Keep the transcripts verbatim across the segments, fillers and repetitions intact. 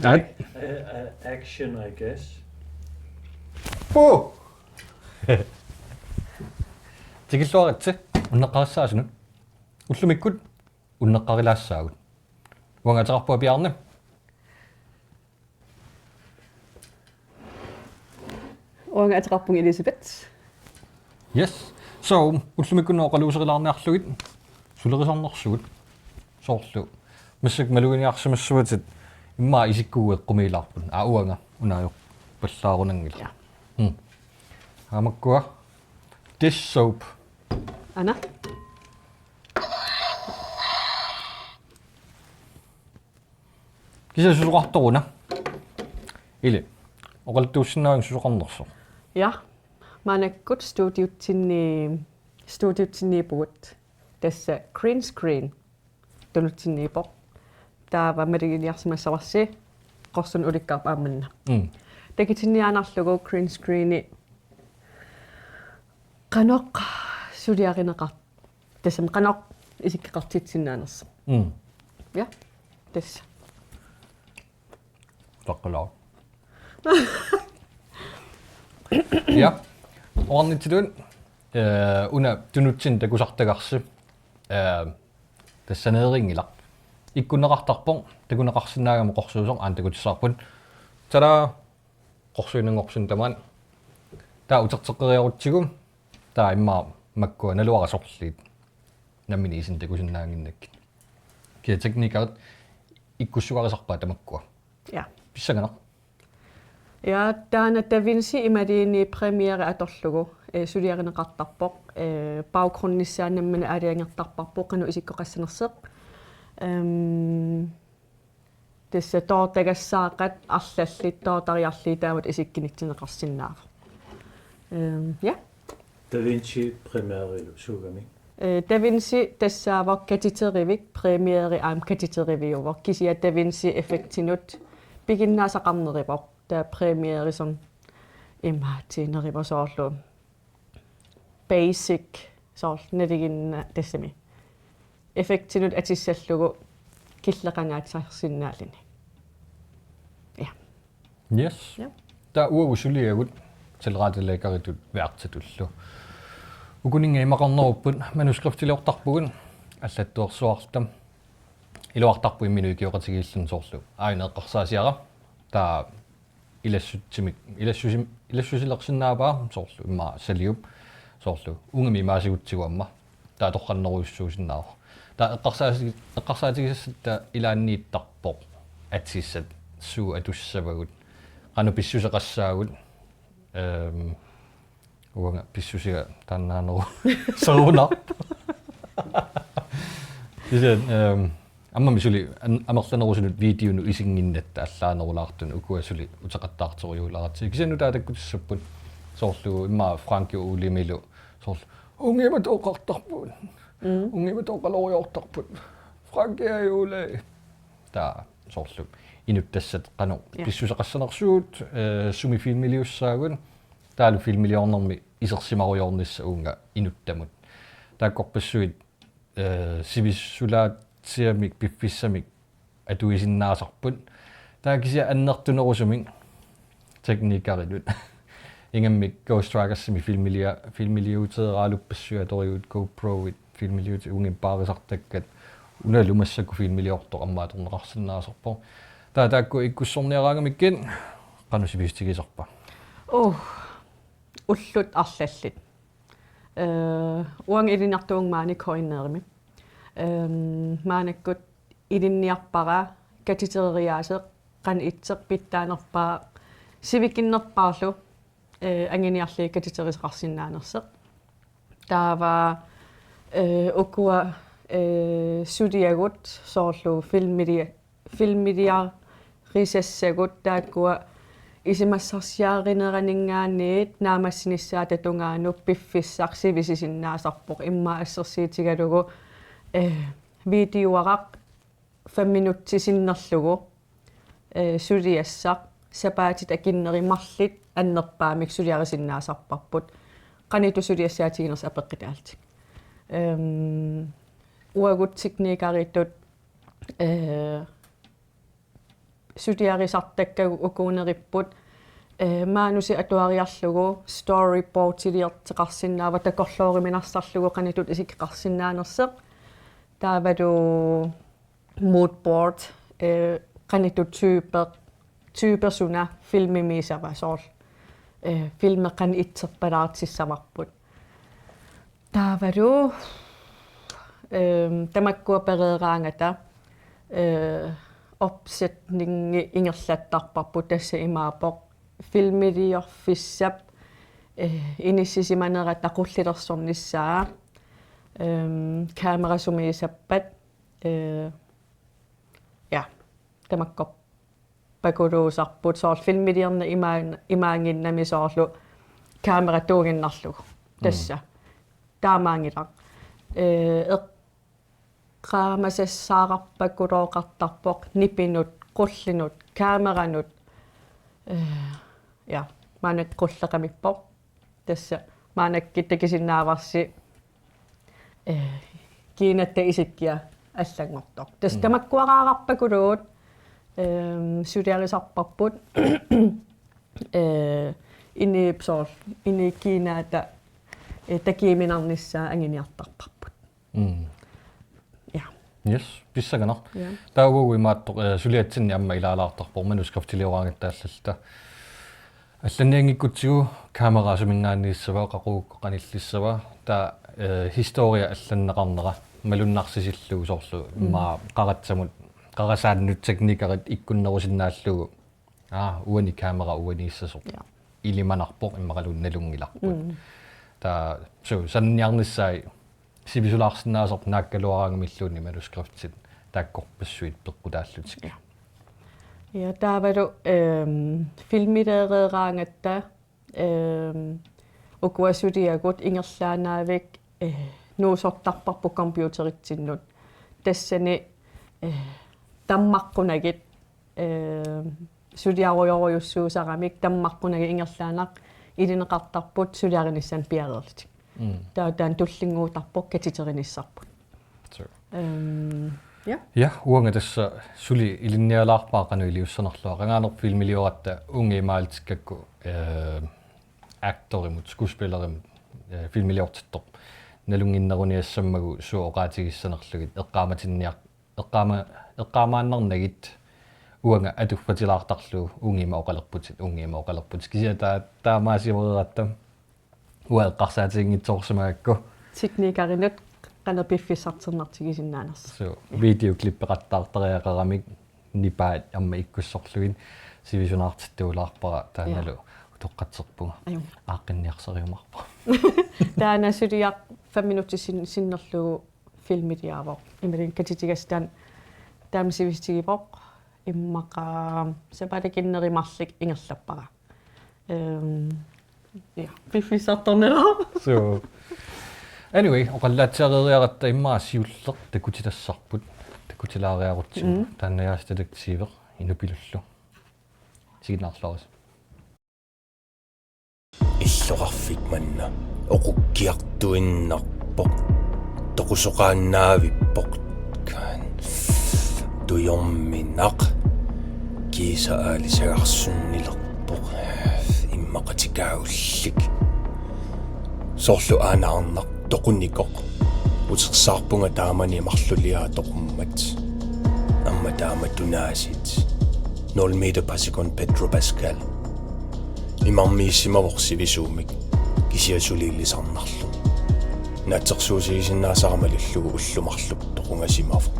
At. Uh, uh, action, I guess. Puu! Tikilluaritsi, unneqqarissaasunut. Ullumikkut unneqqarilaassaagut. Uanga ateqarpunga Bjarne. Uanga ateqarpunga Elisabeth. Yes. So, ullumikkut oqaluuserilaarniarlugit sulerisarnersugut. Soorlu. Massakkut maluginiarsimassuatit immaqa isikkugut eqqumiilaarput. Aa, uanga una ajorpallaarunanngilaq. Ja. Hmm. Aamakkua dish soap. Ana. Kisianni susoqartoruna. Ili. Oqaluttuussinnaavit susoqarnersoq. Ja. Maannakkut studiutsinni, studiutsinniippugut. Tassa green screen. Tunutsinniippoq. Taava maluginiarsimassavarsi qorsunut ulikkaarpoq aamma manna. Mm. Takutinniaannarlugu green screeni qanoq suliarineqar-, tassami qanoq isikkoqartitsinnaanersoq. Mm. Ja. Tassa. Takkalaaq. Ja. Oqarnitsitut, eh, una tunutsinni takusartagarsi. Eh, tassa saneerinngilaq. Ikkunneqartarpoq, takuneqarsinnaagami qorsuusoq, aana takutissavarput. Tada! Qorsuinnanngorsinnaavat tamaat. Taava uterteqqeriarutsigu. Taava immaqa makkua naluara sorliit. Nammineq isinni takusinnaannginnakkit. Kisianni teknikerit ikkussugarisarpaat tamakkua. Ja. Pissanganaq. Ja, taanna DaVinci imaluunniit Premiere atorlugu, eh, suliarineqartarpoq, eh, baggrundinissaanut nammineq aalajangertarparput qanoq isikkoqassanersoq. Ehm, tassa toortagassaaqqat arlallit toortariarlugit taamatut isikkunitsinneqarsinnaavoq. Ehm, ja. DaVinci Premierelu suugami? Eh, DaVinci tassaavoq katiterivik, Premiere aamma katiterivik. Kisianni DaVinci effektinut piginnaasaqarneruvoq. Taava Premiere soorlu imaattuuneruvoq soorlu basic, soorlu nalinginnaasumik. Effektinut atussallugu killeqangaatsaarsinnaalluni. Ja. Yes. Ja. Taava uagut suliagut tilrettelæggeritut værtsitullu. Ukuninnga imaqarnerupput manuskriptiliortarpugut allattuersuarluta. Iluartarpoq imminut ikioqatigiilluni soorlu. Aajuna eqqarsaasiara. Taava ilassutsimik, ilassusim-, ilassusilersinnaavaa soorlu immaqa Saliup soorlu ungami imaasigutsigu aamma. Taava toqqannerujussuusinnaavoq. Taava eqqarsaati-, eqqarsaatigisassat taava ilaanniittarpoq atissat suut atussavagut. Qanoq pissuseqassaagut. Ehm, uanga pissusiga taannaaneru soorunarpoq. Kisianni, ehm, aammami suli an-, amerlanerusunut videonut isinnginnatta allaanerulaartunut ukua suli uteqattaartorujuulaaratsigit. Kisianni nutaat takkutissapput soorlu immaqa Franki Olemilu soorlu ungimatut oqartarput. Mm. Ungimatut oqaloriartarput. Franki ajuulai. Taava soorlu inuttassat qanoq, ja, pissuseqassanersugut, eh, sumi filmiliussaagut, taavalu filmiliornermi isersimarujoornissaq uunga inuttamut. Taakkorpassuit, eh, sivisulaatsiamik piffissamik atuisinnaasarput. Taava kisianni annertunerusumik teknikeritut. Ingammik Ghost Trackersimi filmilia-, filmiliuteeraaluppassuit atorigut GoPro-it filmiliutit uunga paarisartakkat unalu massakkut filmiliortoq aamma atorneqarsinnaasarpoq. Taava taakku ikkussorniaraangamikkit qanoq sivisutigisarpa? Uh, ullut arlallit. Eh, uanga ilinniartuuvunga maani Coinerimi. Ehm, maannakkut ilinniarpara katitereriaaseq qanoq ittoq pitsaanerpaaq sivikinnerpaarlu, eh, anguniarlugit katiterisaqarsinnaanersoq. Taava, eh, ukua, eh, suliagut soorlu filmili-, filmiliarisassagut taakkua isumassarsiarineraninngaanniit naammassinissaata tungaanut piffissaq sivisusinnaasarpoq immaqa assersuutigalugu, eh, videoaraq fem minutsit sinnerlugu, eh, suliassaq sapaatit akunneri marluk annerpaamik suliarisinnaasarparput. Qanoq ittoq suliassaatiginersoq apeqqutaallutik. Ehm, uagut teknikeritut, eh, suliarisartakkagut ukuuneripput, eh, manusi atuariarlugu storyboardiliorteqarsinnaavoq takorlooriminarsarlugu qanoq ittut isikkoqarsinnaanersoq. Taavalu mood board, eh, qanoq ittut type, type suna filmimiissavat soorlu. Eh, filmi qanoq itserpalaartissavarput. Taavalu, ehm, tamakkua pereeraangata, eh, opsætningi ingerlattarparput, tassa imaappoq filmiliorfissap, eh, inissisimanerata qullilersornissaa, ehm, kamera sumiisappat, eh, ja, tamakkorpakuluusarput, soorlu filmiliorneq imaan-, imaanngimmat soorlu kamera tuuginnarlugu. Mm. Tassa. Taamaanngilaq. Eh, eqqaamasassaarpakulooqartarpoq nipinut, qullinut, kameranut. Eh, ja, maanna qulleq qamippoq. Tassa maannakkut takusinnaavarsi, eh, kiinatta isikkiaq allanngortoq. Tassa Mm. tamakkuaraarpakuluupput, ehm, suliarisarparput, eh, inuup soorlu, inuup kiinaata, eh, takuuminarnissaa anguniartarparput. Mm. Ja. Yes, pissanganaq. Ja. Taava uagut imaattoq, eh, suliatsinni aamma ilaalaartarpoq manuskriptilioraangatta allalluta. Allannianngikkutsigu kamera suminngaanniissava, qaqugukkut qanillissava, taava, eh, historia allanneqarnera malunnarsisillugu soorlu Mm. immaqa qaratsamut, qarasaannut teknikerit ikkunnerusinnaallugu. Aa, uani kamera uaniissasoq. Ja. Ilimanarpoq immaqaluunniit nalunngilarput. Mm. Taava, suu, sanaarnissai sivisulaarsinnaasoq naakkaluaraangamilluunniit manuskriptit taakkorpassuit peqqutaallutik. Ja. Ja, taavalu, ehm, filmilioreraangatta, ehm, ukua suliagut ingerlaannavik, eh, nuusortarparput computeritsinnut. Tassani, eh, tammaqqunagit, eh, suliarujorujussuusaramik tammaqqunagit ingerlaannaq ilineqartarput suliarinissaannut piareerlutik. Mm. Taava taanna tullinnguuttarpoq katiterinissaanut. Sure. Ehm, ja. Ja, uanga tassa suli ilinnialaarpara qanoq iliussanerlunga. Qangaaneq filmilioratta uunga imaaltikkakku, eh, aktorimut, skuespillerimut, eh, filmiliortittoq nalunnginneruniassammagu suut oqaatigissanerlugit eqqaamatinniar-, eqqaama-, eqqaamaannarnagit uanga atuffatilaartarlugu uunga ima oqalerputit, uunga ima oqalerputit. Kisianni taa-, taamaasioreratta uanga eqqarsaatiginngitsoorsimagakku. Teknikerinut qanoq piffissartornartigisinnaanersoq. Suu, videoklippeqattaartariaqaramik nipaat aamma ikkussorlugit sivisunaartittuulaarpara taannalu Ja. utoqqatserpunga. Ajunngilaq. Aaqqinniarsariumaarpara. Taanna suliaq fem minutsit sin-, sinnerlugu filmiliavoq. Imaluunniit katitigassaq taanna taama sivisutigivoq immaqa sapaatip akunneri marluk ingerlappara. Ehm, ja, piffissartornera. Suu. Anyway, oqallaatsiareeriaratta immaqa siulleq takutilassarput. Takutilaariarutsigu. Mm. Taanna Aasiit Detektiivi Inupilullu. Siginnaarluarisi. Illoqarfik manna oqukkiartuinnarpoq. Toqusoqaannaavippoq. Tujorminaq. Kiisa aalisagarsunnilerpoq. Immaqa tikaagullik. Soorlu aanaarnaq toqunikoq. Utersaarpunga taamani marluliaa toqummat. Aamma taamatut aasiit. Nul meter per sekund Pedro Pascal. Imarmiissimavoq sivisuumik, kisianni suli ilisarnarluni. Naatsorsuusigisinnaasara malillugu ullut marluk toqungasimavoq.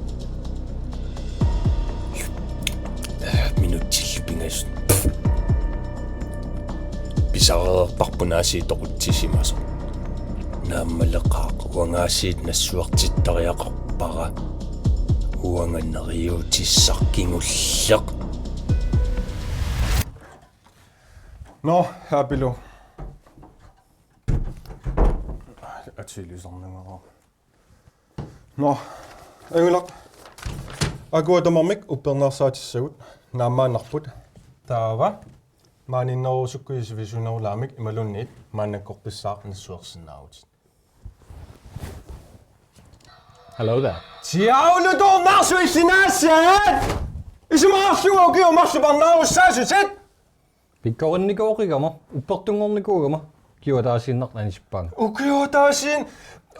Minutsillu pingasut. Pisareerparput aasiit toqutsisimasoq. Naammaleqaaq, uanga aasiit nassuertittariaqarpara. Uanga neriuutissaq kingulleq. Nå, Haapilu. Atuilusarnagara. Nå, Angalaq. Akua tamarmik uppernarsaatissagut naammaannarput. Taava. Maaninnerusukkut sivisunerulaamik imaluunniit maannakkorpissaaq nassuersinnaavutit. Hello there. Tiaulutuunarsuillinaassat! Isumaqarlunga ukiut marluk parnaarussaasutit. Pikkorinnikuuqigama, uppertunngornikuugama, ukiup ataasiinnarnik anisippaanga. Ukiup ataasiin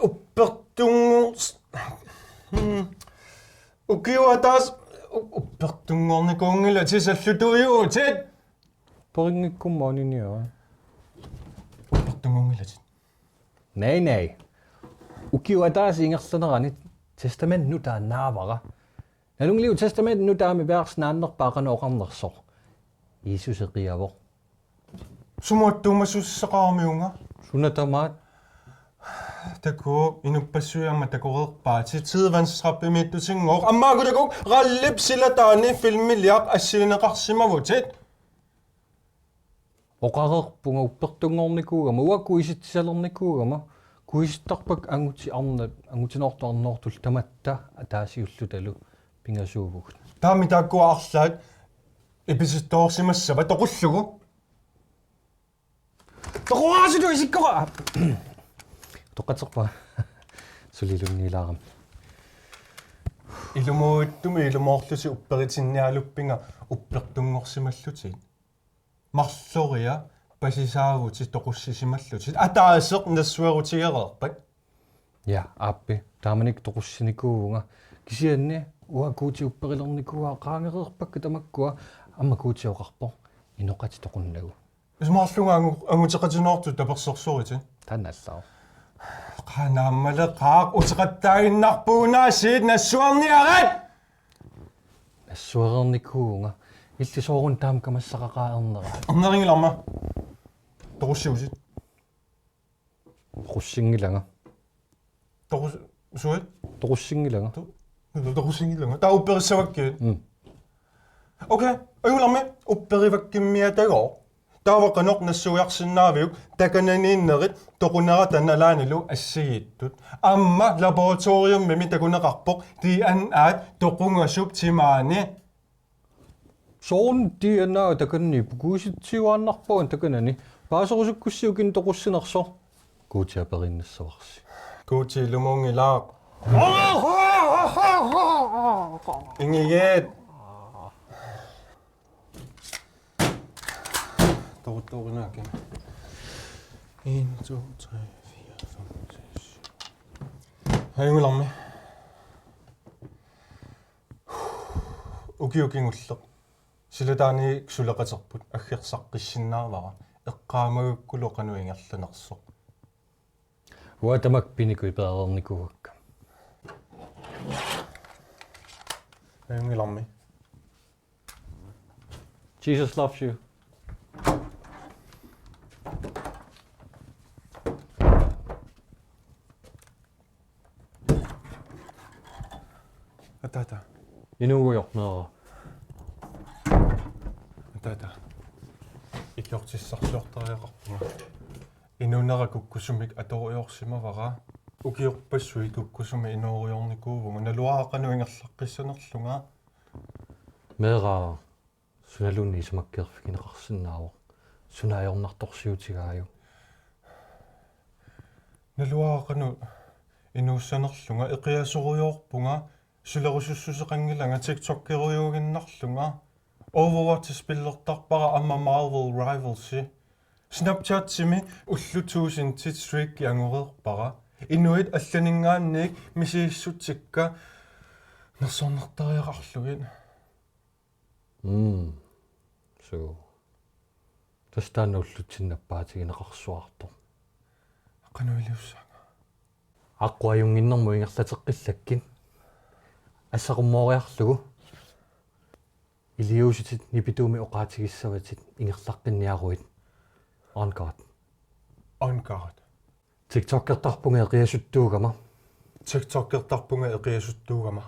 uppertunngor-, hmm. Ukiup ataas-, u-, uppertunngornikuunngilatit sallutuiuutit. Upperinngikkumma aniniaa. Uppertunngorngilatit. Nej, nej. Ukiup ataaseq ingerlanerani testamentit nutaaq naavara. Nalunngiliuk testamentit nutaami piareersimanerpaaq qanoq oqarnersoq? Jiisusi qiavoq. Sumut attuumassuseqaramiunga. Suna tamaat? Takuuk, inuppassuit aamma takoreerpaatit. Tidevandstrappimiittutinngooq. Ammaaku takuuk, rallip silataani filmiliaq assilineqarsimavutit. Oqareerpunga uppertunngornikuugama, uanga kuisitsisalernikuugama, kuisittarpakka angutit arnat, angutinortut arnoortullu tamatta ataasiullutalu pingasuuvugut. Taammi taakkua arlaat ipisittoorsimassavat toqullugu. Toqoraasutut isikkora! Toqqatserpunga. Suliluunniilaarami. Ilumuuttumi ilumoorlusi upperitinnialuppinga uppertunngorsimallutit. Marloria pasisaavutit toqussisimallutit. Ataaseq nassuerutigereerpat. Ja, aappi. Taamanikkut toqussinikuuvunga. Kisianni uanga Guutip upperilernikuuara qaangereerpakka tamakkua aamma Guuti oqarpoq inoqatit toqunnagu. Isumaqarlunga angu-, anguteqatigiinnertut tapersersorutit. Taanna allaavoq. Qaa naammaleqaaq uteqattaaginnarpugut aasiit nassuerniarit! Nassuereernikuuvunga. Illit sooruna taama kamassaqaqaat ernera? Ernerinngilarma. Toqussivutit. Toqussinngilanga. Toqus-, suit? Toqussinngilanga. To-, toqussinngilanga. Taava upperissavakkit? Mm. Okay, ajunngilami upperivakkimmiatagooq. Taava qanoq nassuiarsinnaaviuk takananiinnerit toqunerata nalaanilu assigiittut. Aamma laboratoriumimi takuneqarpoq D N A toqungasup timaani. Soorlu D N A takanani pukuisitsiuaannarpaanga takanani. Paaserusukkussi ukiuni toqussinersoq. Guuti aperiinnassavarsi. Guuti ilumuunngilaaq. Ingigeet. Toquttoorinaakka. En, to, tre, fire, fem, seks. Ajunngilami. Ukiut kingulleq. Silataani suleqaterput aggersaqqissinnaavara. Eqqaamagukkulu qanoq ingerlanersoq. Uanga tamakku pinikut ipereernikuuakka. Ajunngilami. Jesus loves you. Ataata. Inuugujoq meeraq. Ataata. Ikiortissarsiortariaqarpunga. Inuunera kukkusumik atorujoorsimavara. Ukiorpassuit kukkusumik inooriornikuuvunga. Naluara qanoq ingerlaqqissanerlunga. Meeraq. Sunaluunniit isumakkeerfigineqarsinnaavoq. Suna ajornartorsiutigaajuk? Naluara qanoq inuussanerlunga, eqiasorujoorpunga, sulerusussuseqanngilanga, TikTokerujuuginnarlunga. Overwatch spillertarpara aamma Marvel Rivals. Snapchatimi ullut tuusintit streaki angoreerpara. Inuit allaninngaanniit misigissutikka nersornartariaqarlugit. Mm. So. Tassa taanna ullutsinnut nappaatigineqarsuartoq. Qanoq iliussaanga? Aqqut ajunnginnermut ingerlateqqillakkit. Assaqummooriarlugu. Iliuusutit nipituumik oqaatigissavatit ingerlaqqinniaruit. On guard. On guard. TikTokertarpunga eqiasuttuugama. TikTokertarpunga eqiasuttuugama.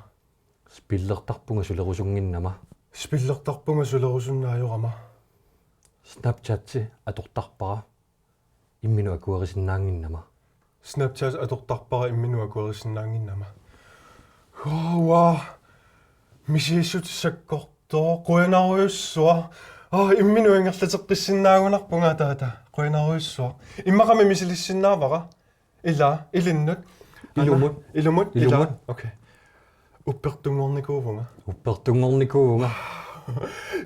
Spillertarpunga sulerusunnginnama. Spillertarpunga sulerusunnaajorama. Snapchati atortarpara imminut akuerisinnaannginnama. Snapchat atortarpara imminut akuerisinnaannginnama. Uaa. Misissut sakkortooq, qujanarujussuaq. Aa, imminut ingerlateqqissinnaagunarpunga taava. Qujanarujussuaq. Immaqami misilissinnaavara. Ila, ilinnut. Ilumut. Ana, ilumut, ila. Ilumut. Okay. Uppertunngornikuuvunga. Uppertunngornikuuvunga.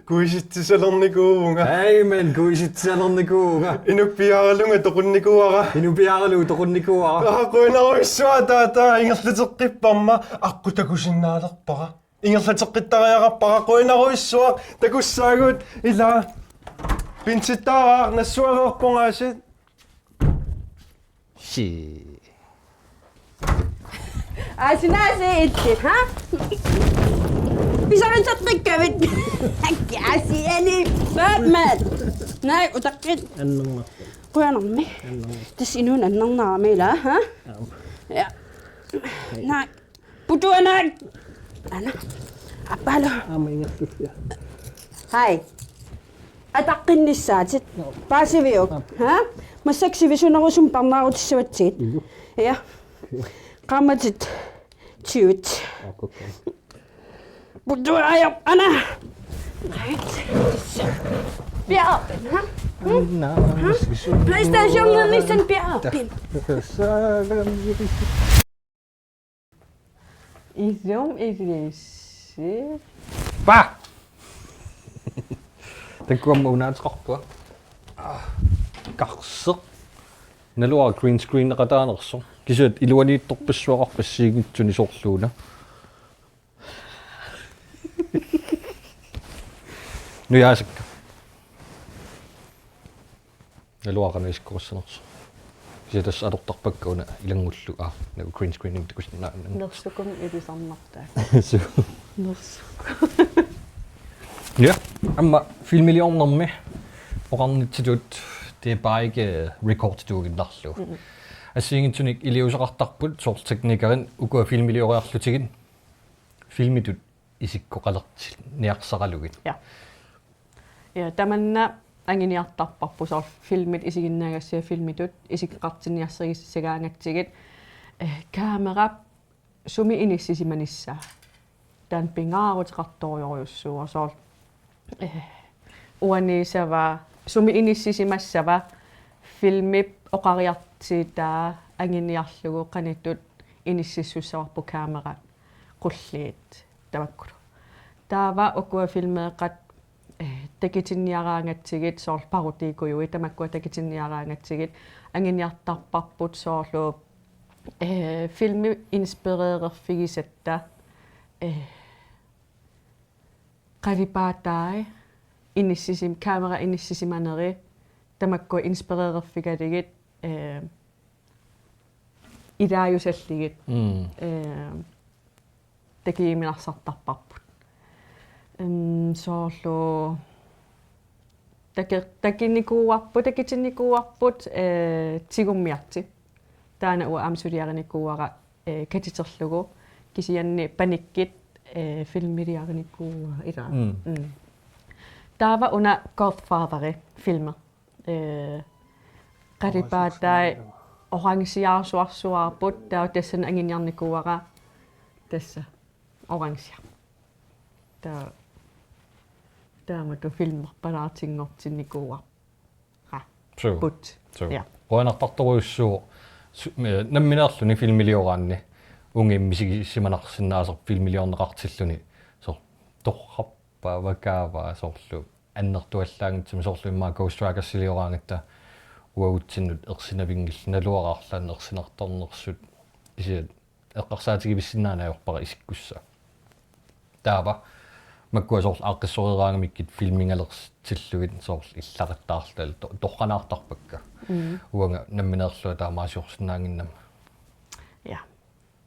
Kuisitsisalernikuuvunga. Amen, kuisitsisalernikuuvunga. Inupiaaralunga toqunnikuuara. Inupiaaralugu toqunnikuuara. Aa, qujanarujussuaq taava, taava ingerlateqqipparma aqqut takusinnaalerpara. Ingerlateqqittariaqarpara, qujanarujussuaq, takussaagut, ila. Pinsittaaraaq, nassuareerpunga aasiit. Shit. Aasinaasi itti, ha? Pisariteqqikkavit. Aasiit, eli, Batman. Naak utaqqit. Annerma. Qujanarmi. Annerma. Tassa inuuneq annernaarami ila, ha? Aap. Ja. Naak. Putuanak. Ana. Apalo. Aamma ingerlullia. Hai. Ataqqinnissaat. Paasiviuk? Ha? Massakkut sivisunerusumik parnaarutissavatsigit. Ilu. Ja. Qaammatit tyvit. Putuanak. Ana. Piaarpit, ha? Naa, PlayStation-ernissannik piaarpit. Isum ilissi. Pa! Takuamma unaateqarpunga. Aa, karseq. Naluara green screen-eqataanersoq. Kisianni iluaniittorpassuaqarpoq assigiinngitsunik soorluuna. Nujaasakka. Naluara qanoq isikkoqassanersoq. Kisianni tassa atortarpakka una ilanngullugu, aa, naak green screen-imik takusinnaanani. Nersukkut ilisarnartaa. Suu. Nersukkut. Ja, aamma filmiliornermi oqarnitsitut, det er bare ikke, øh, record-ituuginnarlugu. Mm. Assigiinngitsunik iliuuseqartarput soorlu teknikerit ukua filmilioriarlutigit filmitut isikkoqalertinniarsaralugit. Ja. Ja, tamanna anguniartarparput soorlu filmit isiginnaagassiat filmitut isikkoqartinniarsarissagaangatsigit, eh, kamera sumi inissisimanissaa. Taanna pingaaruteqartorujussuuvoq soorlu, eh, uaniissava, sumi inissisimassava, filmip oqariartuutaa anguniarlugu qanoq ittut inississussavarput kamera qulliit tamakkulu. Taava ukua filmeeqat, eh, takutinniaraangatsigit, soorlu parodiikujuit, tamakkua takutinniaraangatsigit, anguniartarparput soorlu, eh, filmi inspirererfigisatta, eh, qalipaatai, inissisim-, kamera inissisimaneri, tamakkua inspirererfigalugit, eh, ilaajusallugit, mm, eh, takujuminarsartarparput. Em, soorlu taku-, takunikuuarput, takutinnikuuarput, eh, tigummiarti. Taanna uanga aamma suliarinikuuara, eh, katiterlugu. Kisianni panikkut, eh, filmiliarinikuuara ilaa. Mm. Mm. Taava una Godfather-i filmi. Eh, qalipaatai orangiarsuarsuarput, taava tassani anguniarnikuuara tassa orange. Taava taamatut filmerpalaartinngortinnikuuara. Suu. Put. Suu. Ja. Qujanartartorujussuuvoq. Su-, eh, nammineerluni filmilioraanni unga misigisimannarsinnaasoq filmiliorneqartilluni. Soorlu torrappa vakaava soorlu annertuallaanngitsumik, soorlu immaqa Ghost Trackersilioraangatta uagutsinnut ersinavinngillat, naluara arlaannik ersinartornersut, kisianni eqqarsaatigivissinnaanani ajorpara isikkussaaq. Taava makkua soorlu aaqqissoreeraangamikkit filmingalertillugit soorlu illaqattaarluta to-, torranaartarpakka. Mm. Uanga nammineerlunga taamaasiorsinnaannginnama. Ja.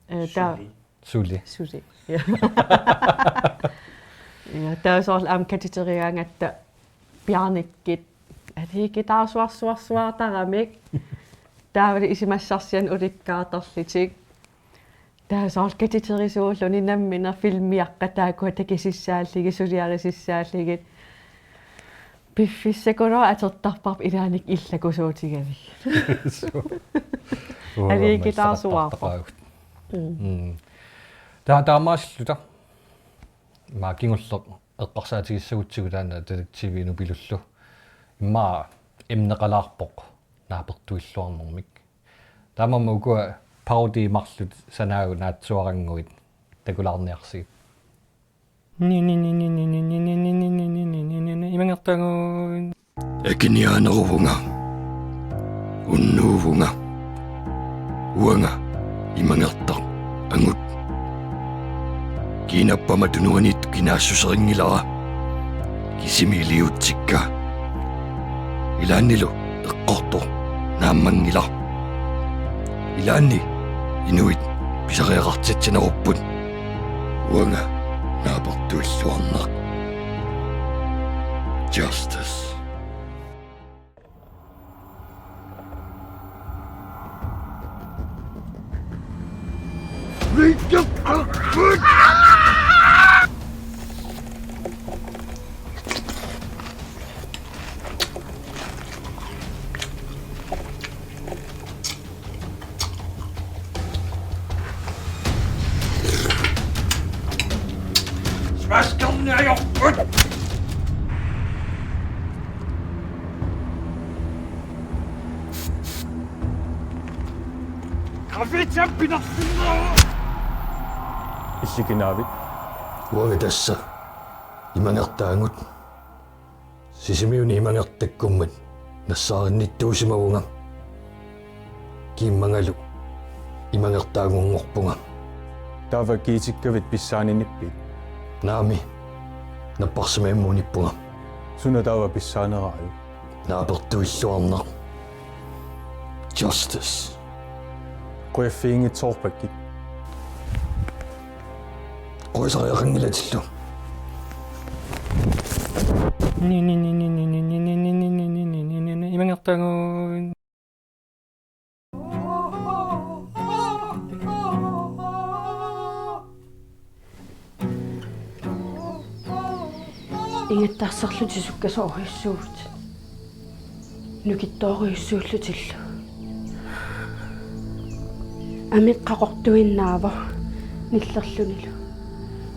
Eh, ta- Suli. Suli. Suli. Ja. Ja, taava soorlu aamma katiterigaangatta piaarnikkut aliikkutaarsuarsuarsuartaramik. Taavalu isumassarsiannut ulikkaartarlutik. Taava soorlu katiterisuulluni nammineq filmiaqqat taakkua takusissaallugit, suliarisissaallugit. Piffissakuluuvoq atortarparput ilaannikkut illakusuutigavik. Suu. Aliikkutaarsuarpoq. Mm. Mm. Taa-, taamaasilluta. Immaqa kingulleq eqqarsaatigissagutsigu taanna detektiivinik pilullu. Immaqa emneqalaarpoq naapertuilluarnermik. Taamaammat ukua parodiit marluk sanaagut naatsuarannguit. takulaarniarsigit. Ni, ni, ni, ni, ni, ni, ni, ni, ni, ni, ni, ni, ni, ni, ni, ni, ni, imangertaagut. Akiniaaneruvunga. Unnuuvunga. Uanga imangertaq angut. Kiinappama tunuaniittut kinaassuserinngilara. Kisimi iliuutsikka. Ilaannilu eqqortoq naammanngilaq. Ilaanni inuit pisariaqartitsinerupput. Uanga naapertuilluarneq. Justice. Smaskerne ajorput! Graffitiamik pinarsinnaavoq! Illit kinaavit? Uanga tassa imangertaagut. Sisimiuni imangertakkummat nassaarinnittuusimavunga. Kiimmangalu imangertaagunngorpunga. Taava kiitikkavit pissaaninippit? Naamik, napparsimmaaniippunga. Suna taava pissaaneraajuk? Naapertuilluarneq. Justice. Qujaffiginngitsoorpakkit. Qujasariaqanngilatillu. Ni, ni, ni, ni, ni, ni, ni, ni, ni, ni, ni, ni, ni, ni, ni, imangertaagut. Ingattarsarlutit sukkasoorujussuuvutit. Nukittoorujussuullutillu. Ameq qaqortuinnaavoq nillerlunilu.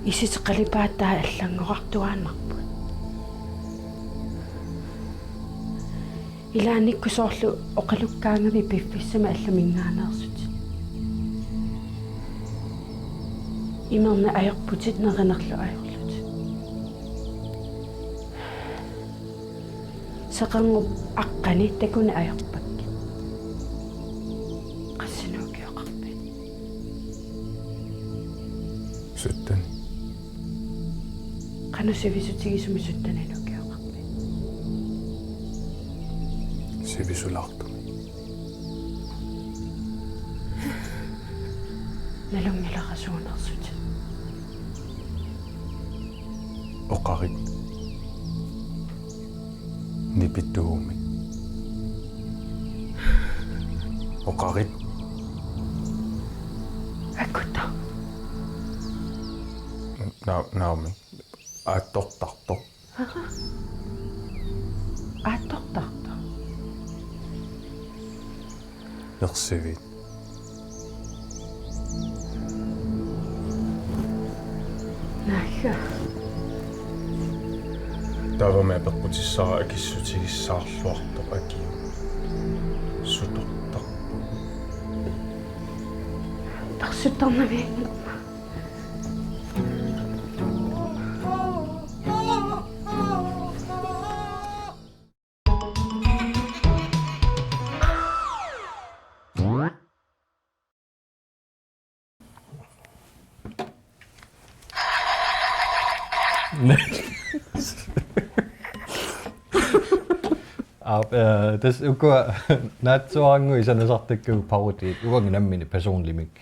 Isit qalipaatai allanngorartuaannarput. Ilaannikkut soorlu oqalukkaangavit piffissami allaminngaanneersutit. Imerneq ajorputit nerinerlu ajorlutit. Seqernup aqqani takuneq ajorpakkit. Qassinik ukioqarpit? Sytten. Qanoq sivisutigisumik sytteninik ukioqarpit? Sivisulaartumik. Nalunngilara suunersutit. Oqarit. Nipituumik. Oqarit. Akutta. Na-, naamik. Aattortartoq. Aattortartoq. Ersivit. Naagga. Taavami apeqqutissara akissutigissaarluartoq akii. Sutortarput. Tarsuttarnavianngimmat. Aap, eh, tassa ukua naatsuarannguit sanasartakkagut parodiit uanga nammineq personlimik,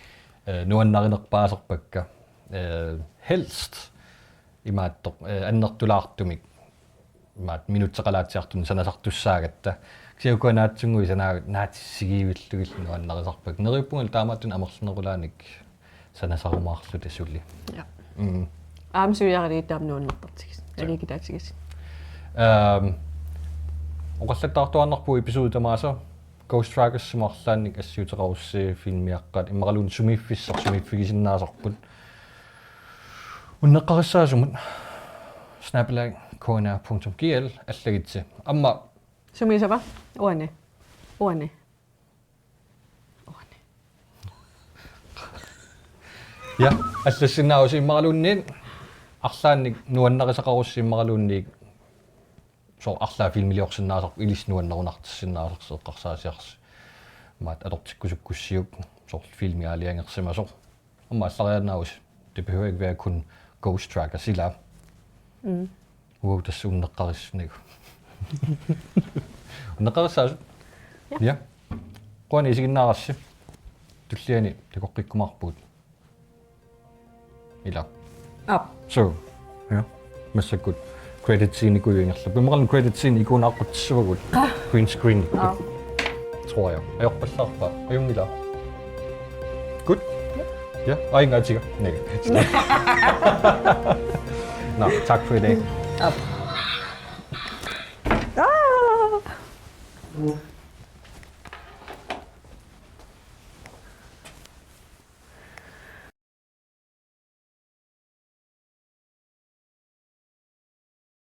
eh, nuannarinerpaasarpakka, eh, helst imaattoq, eh, annertulaartumik. Imaattoq minutseqalaatsiartumik sanasartussaagatta. Kisianni ukua naatsunnguit sanaagut naatsissigiivillugillu nuannarisarpakka. Neriuppungalu taamaattunik amerlanerulaanik sanasarumaarluta suli. Ja. Mm. Aamma suliariliit taama nuannertartigisut. Ja. Aliikitaatigisut. Ehm, oqallittaartuaannarpugut episode tamaasa Ghost Trackersimut arlaannik assiuteqarussi filmiaqqat immaqaluunniit sumiiffissaq sumiiffigisinnaasarput. Unneqqarissaasumut snabel-a K N R punktum G L allagitsi. Aamma. Sumiisava? Uani. Uani. Uani. Ja. Allassinnaavusi imaluunniit arlaannik nuannarisaqarussi imaluunniit soorlu arlaat filmiliorsinnaasarput ilissi nuannerunartissinnaasarsi eqqarsaasiarsi. Maat atortikkusukkussiuk soorlu filmi aalajangersimasoq. Aamma allariaannaavusi. Det behøver ikke være kun Ghost Tracker sila. Mm. Wow, tassa unneqqarissinnagu. Unneqqarissaasut. Ja. Ja. Qujanaq isiginnaarassi. Tulliani takoqqikkumaarpugut. Ila. Aap. So. Ja. Massakkut credit scene-ikkuugut ingerlapput. Immaqalu credit scene-ikkuugut aaqqutissavagut. Green screen. Aap. Tror jeg. Ajorpallaarpaa. Ajunngilaq. Good. Ja, aingaatsiga. Nej. Nå, tak for i dag. Aap. Ah!